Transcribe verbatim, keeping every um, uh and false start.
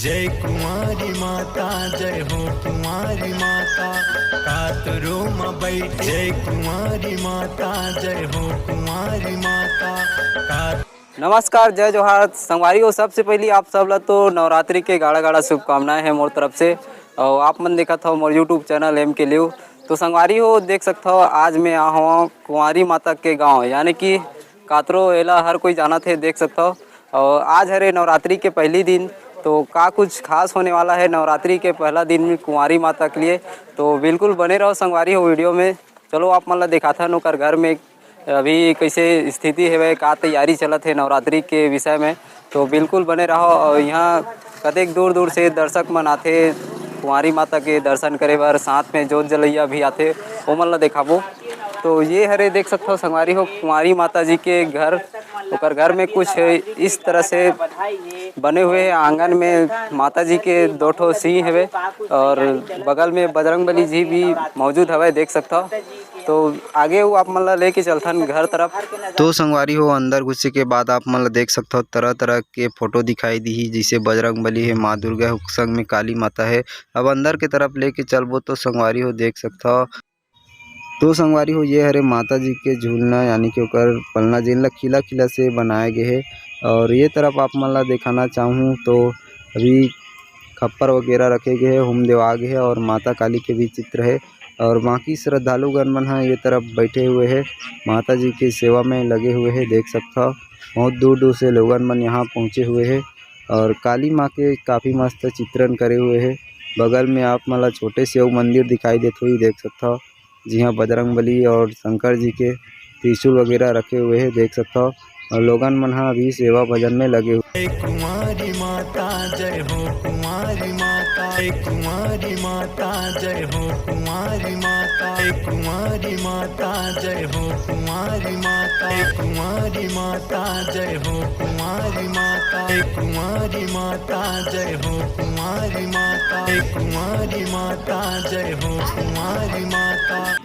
जय कुंवारी माता, जय हो कुंवारी माता, कातरो म बैठे। जय कुंवारी माता, जय हो कुंवारी माता, कात नमस्कार, जय जोहार संगवारी हो। सबसे पहली आप सब ला तो नवरात्रि के गाड़ा गाड़ा शुभकामनाएं हैं मोर तरफ से। और आप मन देखत हो मोर YouTube चैनल एम के लिव। तो संगवारी हो, देख सकत हो, आज मैं आ हवं कुंवारी माता के गांव, यानी कि कातरो, एला हर कोई जानत हे, देख सकत हो। और आज हरे नवरात्रि के पहली दिन, तो का कुछ खास होने वाला है नवरात्रि के पहला दिन में कुंवारी माता के लिए, तो बिल्कुल बने रहो संगवारी हो वीडियो में। चलो आप मन ला दिखाथन ओकर घर में अभी कैसे स्थिति हेवय, का तैयारी चलत हे नवरात्रि के विषय में, तो बिल्कुल बने रहो। और यहाँ कतेक दूर दूर से दर्शक मन आथे कुंवारी माता के दर्शन करे बर, साथ में जोत जलैया भी आथे, ओमन ला देखाबो। तो ये हरे देख सकथो संगवारी हो कुंवारी माता जी के घर, ओकर घर में कुछ इस तरह से बने हुए हैं। आंगन में माता जी के दो ठो सिंह हवे और बगल में बजरंग बली जी भी मौजूद हवे, देख सकथो। तो आगे वो आप मन ला लेके चलथन घर तरफ। तो संगवारी हो, अंदर घुसे के बाद आप मन ला देख सकथो, तरह तरह के फोटो दिखाई दिही, जैसे बजरंग बली है, माँ दुर्गा है, संग में काली माता है। अब अंदर के तरफ लेके चलबो तो संगवारी हो देख सकथो। तो संगवारी हो, ये हरे माता जी के झूलना, यानी कि ओकर पलना, जेन ला खिला खिला से बनाए गे हे। और ये तरफ आप मन ला दिखाना चाहूँ तो अभी खप्पर वगैरह रखे गे हे, हुम देवा गे हे और माता काली के भी चित्र है। और बाकी श्रद्धालुगण मन ह ये तरफ बैठे हुए हैं, माता जी की सेवा में लगे हुए हैं। देख सकता हो, बहुत दूर दूर से लोगन मन यहाँ पहुँचे हुए हैं और काली माँ के काफ़ी मस्त चित्रण करे हुए हैं। बगल में आप मन ला छोटे से अउ मंदिर दिखाई देत होही, देख सकता हो, जिहाँ बजरंग बली और शंकर जी के त्रिशूल वगैरह रखे हुए हैं, देख सकता हो। और लोगन मन ह अभी सेवा भजन में लगे हुए। जय कुंवारी माता, जय हो कुंवारी माता, जय कुंवारी माता, जय हो कुंवारी माता, जय कुंवारी माता, जय हो कुंवारी माता, जय कुंवारी माता, जय हो कुंवारी माता, जय कुंवारी माता, जय हो कुंवारी माता, जय कुंवारी माता, जय हो कुंवारी माता।